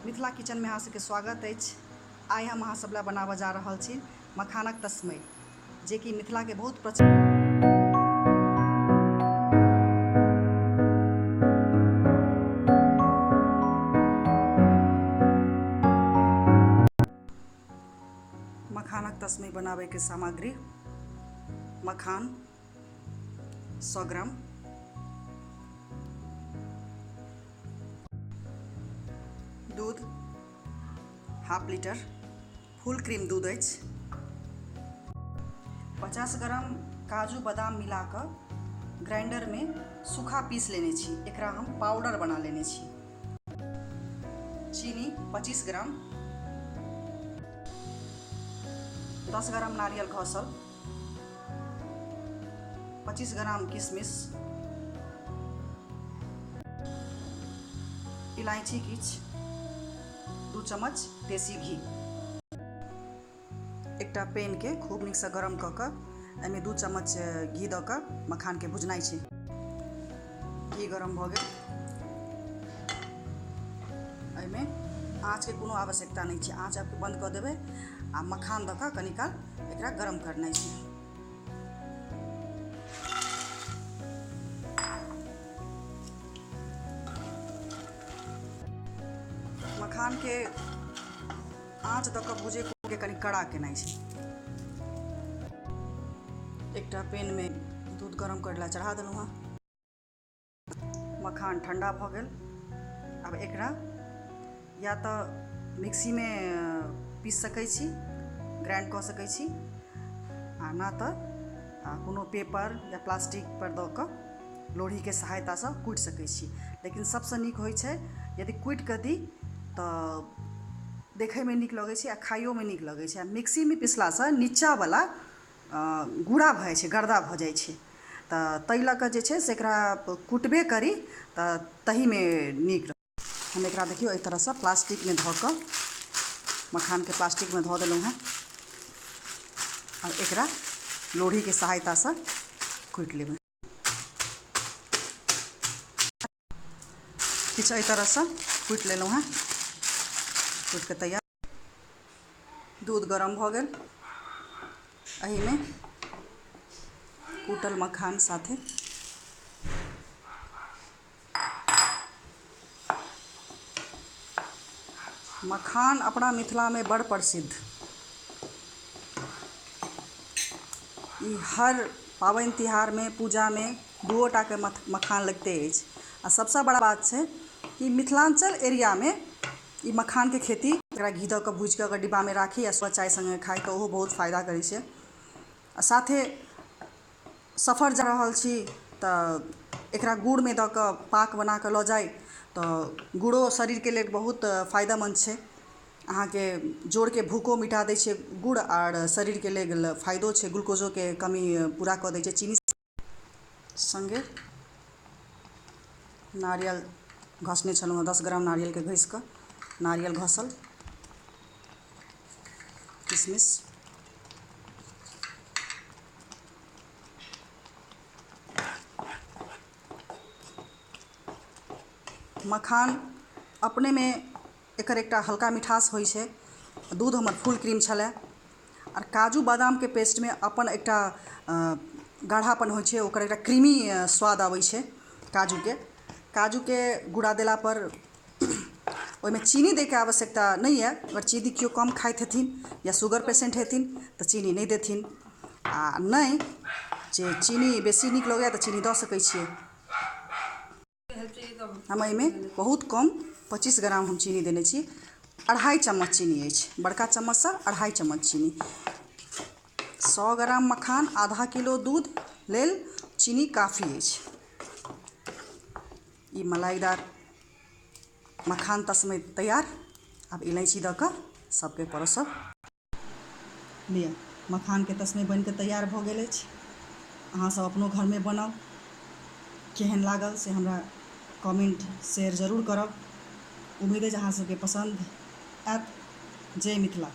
मिथिला किचनमे अहाँ सबके स्वागत अछि। आइ हम अहाँ सब लए बनाबऽ जा रहल छी मखानक तस्मै, जेकि मिथिलाके बहुत प्रचलित मखानक तस्मै बनाबैके सामग्री: मखान 100 ग्राम, दूध हाफ लीटर, फुल क्रीम दूध अछि, 50 ग्राम काजू बादाम मिला कऽ ग्राइंडरमे सूखा पीस लेने छी, एकरा हम पाउडर बना लेने छी, चीनी 25 ग्राम, 10 ग्राम नारियल घसल, 25 ग्राम किशमिश, इलायची किछु, 2 चम्मच देसी घी। एकटा पेनके खूब नीकसँ गरम कऽ कऽ एहिमे 2 चम्मच घी दऽ कऽ मखानके भुजनाइ छै। घी गरम भऽ गेल। एहिमे आँचके कोनो आवश्यकता नहि छै, आँच आबके बन्द कऽ देबै आ मखान दऽ कऽ कनी काल एकरा गरम करनाइ छै। मखानके आँच दऽ कऽ भुजै के कनि कड़ा केनाइ छै। एकटा पेनमे दूध गरम करै लए चढ़ा देलहुँ हँ। मखान ठण्डा भऽ गेल। आब एकरा या तऽ मिक्सीमे पीस सकै छी, ग्राइंड कऽ सकै छी, आ ना तऽ कोनो पेपर या प्लास्टिक पर दऽ कऽ लोढ़ीके सहायतासँ कुटि सकै छी। लेकिन सबसँ नीक होइ छै यदि कुटि कऽ दी तऽ देखैमे नीक लगै छै आ खाइयोमे नीक लगै छै। आ मिक्सीमे पिसलासँ नीचाँवला गुड़ा भऽ जाइ छै, गर्दा भऽ जाइ छै। तऽ ताहि लऽ कऽ जे छै से एकरा कुटबे करी तऽ तहीमे नीक। हम एकरा देखियौ एहि तरहसँ प्लास्टिकमे धऽ कऽ मखानके प्लास्टिकमे धऽ देलहुँ हेँ। आब एकरा लोढ़ीके सहायतासँ कुटि लेबै। किछु एहि तरहसँ कुटि लेलहुँ हेँ। कुटि कऽ तैयार। दूध गरम भऽ गेल। एहिमे कुटल मखान साथे मखान अपना मिथिलामे बड़ प्रसिद्ध। ई हर पाबनि तिहारमे, पूजामे दुओ टाके मखान लगिते अछि। आ सबसँ बड़ा बात छै कि मिथिलाञ्चल एरियामे ई मखानके खेती, एकरा घी दऽ कऽ भूजि कऽ अगर डिब्बामे राखी आ सुबह चाय सङ्गे खाइ तऽ ओहो बहुत फायदा करै छै। आ साथे सफर जा रहल छी तऽ एकरा गुड़मे दऽ कऽ पाक बना कऽ लऽ जाइ तऽ गुड़ो शरीरके लेल बहुत फायदेमन्द छै। अहाँके जोरके भूखो मिटा दै छै गुड़, आर शरीरके लेल फायदो छै, ग्लूकोजोके कमी पूरा कऽ दै छै चीनी सङ्गे। नारियल घसने छलहुँ हँ, 10 ग्राम नारियलके घसि कऽ नारियल घसल, किशमिश, मखान अपनेमे एकर एकटा हल्का मिठास होइ छै। दूध हमर फुल क्रीम छलै, आर काजू बादामके पेस्टमे अपन एकटा गाढ़ापन होइ छै, ओकर एकटा क्रीमी स्वाद अबै छै। काजूके गुड़ा देलापर ओहिमे चीनी दैके आवश्यकता नहि यऽ। अगर चीनी केओ कम खाइत हेथिन या शुगर पेशेंट हेथिन तऽ चीनी नहि देथिन, आ नहि जे चीनी बेसी नीक लगैए तऽ चीनी दऽ सकै छियै। हम एहिमे बहुत कम 25 ग्राम हम चीनी देने छी। 2.5 चम्मच चीनी अछि, बड़का चम्मचसँ 2.5 चम्मच चीनी। 100 ग्राम मखान, आधा किलो दूध लेल चीनी काफी अछि। ई मलाइदार मखान तस्मै तैयार। आब इलायची दऽ कऽ सबके परोसब। लिअ, मखानके तस्मै बनि कऽ तैयार भऽ गेल अछि। अहाँ सब अपनो घरमे बनाउ। केहन लागल से हमरा कमेंट शेयर जरूर करब। उम्मीद अछि अहाँ सबके पसन्द आयत। जय मिथिला।